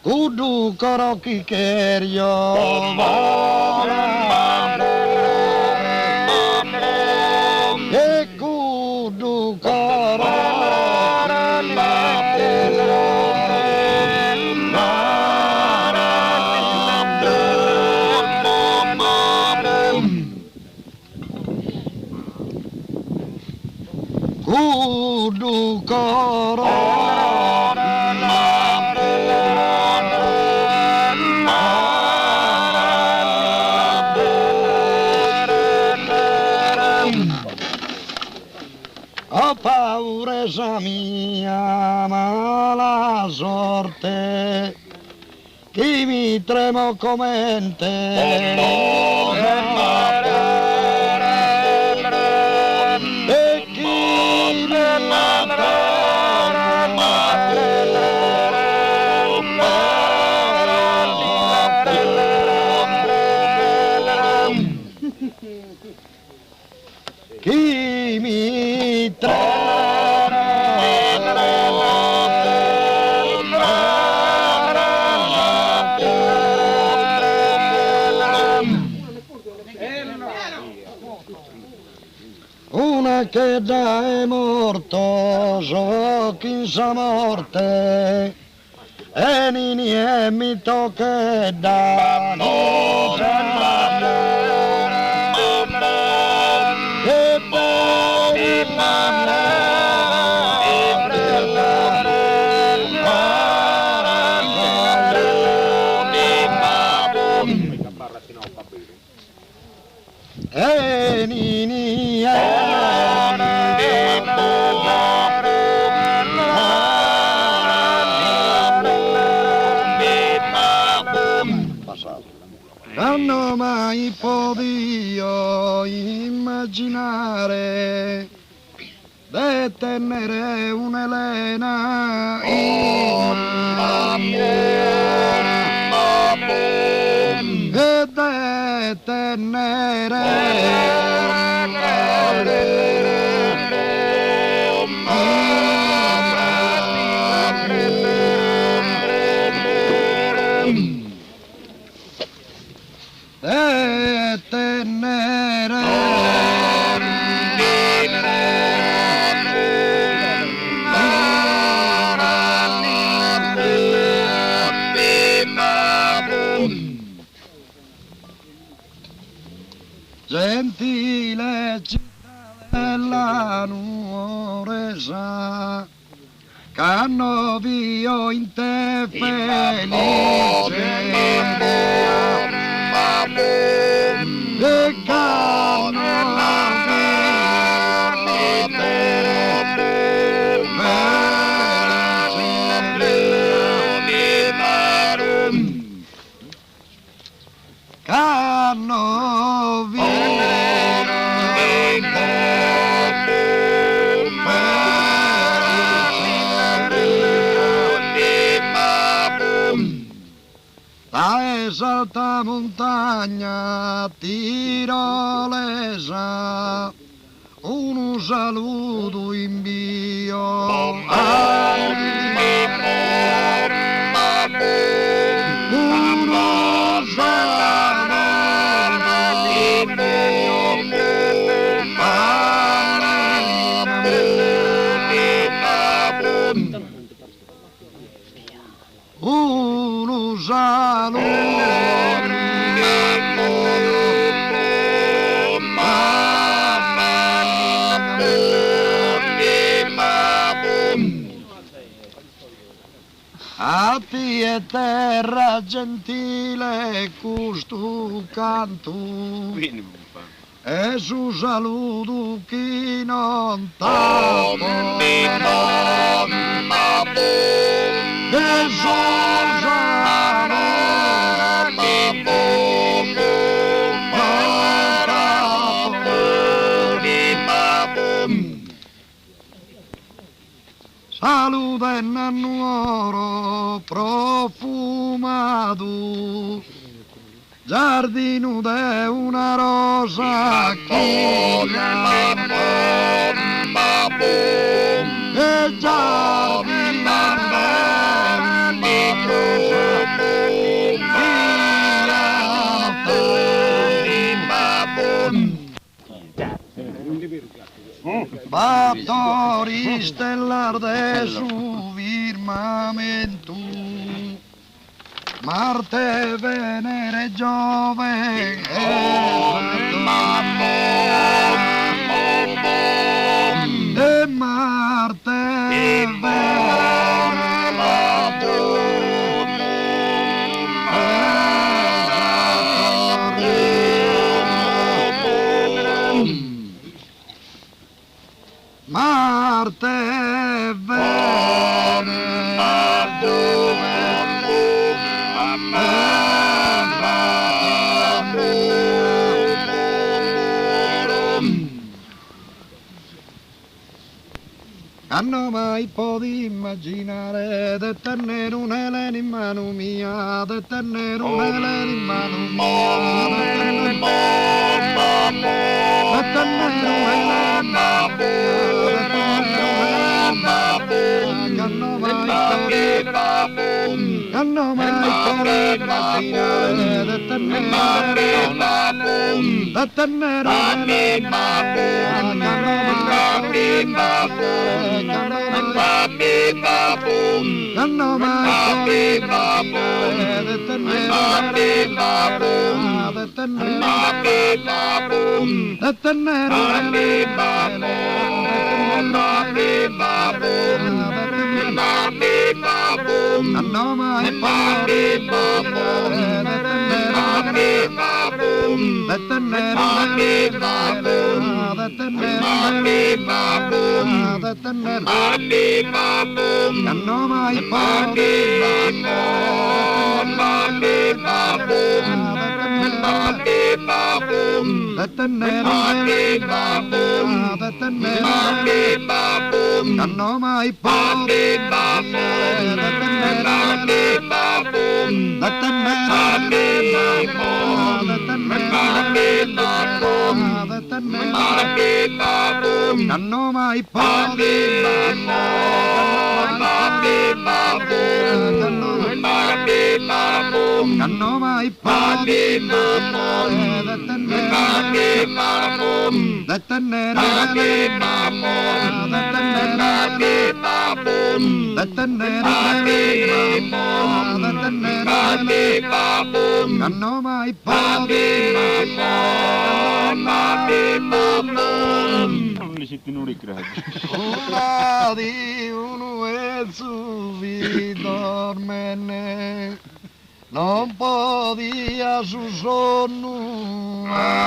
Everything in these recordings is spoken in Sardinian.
Cuddu coro chi cherjo E cuddu coro Cuddu coro Oh pauresa mia, mala sorte, chi mi tremo comente E chi mi Chi mi Una chedda 'e mortos chin sa morte 'Enin e mi tocheddan Cando mai podio immaginare de tennere un'Elena in E de tennere De tennere Gentile cittadella nuoresa, Cando bio in te felice E cando bio in te felice Cando bio in te Dae s'alta montagna tirolesa unu saludu imbio Unu Unu saludu A tie terra gentile custu cantu E su saludu chi non t'apo E su Salude a Nuoro profumadu Giardinu de una rosa chi E giardinu de una rosa. Bator istellas de su firmamentu, Marte, Venere, Giove e E Marte, Marte, Cando mai podi immaginare de tenner un'Elena in manu mia, de tenner un'Elena in manu mia, de tenner un'Elena in manu mia, de tenner un'Elena Cando mai cando mai podi immaginare de tenner de tenner un'Elena Cando mai podi immaginare de tenner de tenner de tenner Cando mai podi immaginare de tenner de tenner de tenner de tenner Cando mai podi de tenner de tenner Cando mai podi de tenner de tenner de tenner de tenner Cando mai podi Cando mai podi de tenner de tenner de tenner de tenner de tenner Cando mai podi Una di unu 'etzu fit dormende, non podia su sonnu E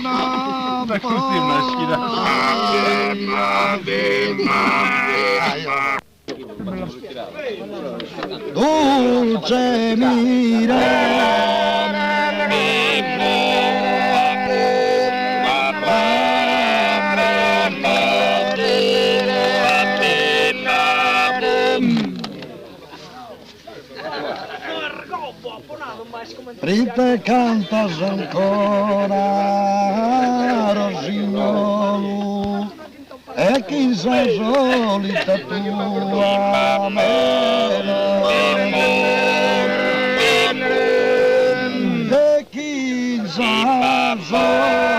non podia Dolce Mirena. Prite cantas ancora, rossignolu, e chin sa solita tua melodia. E chin sa solita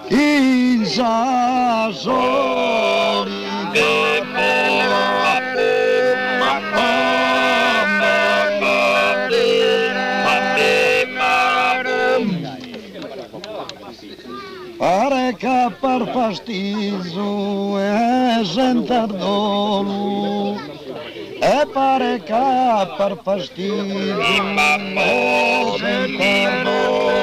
Chin sa solita Pare ch'apas fastizu e sentas dolu, e pare ch'apas fastizu e sentas dolu.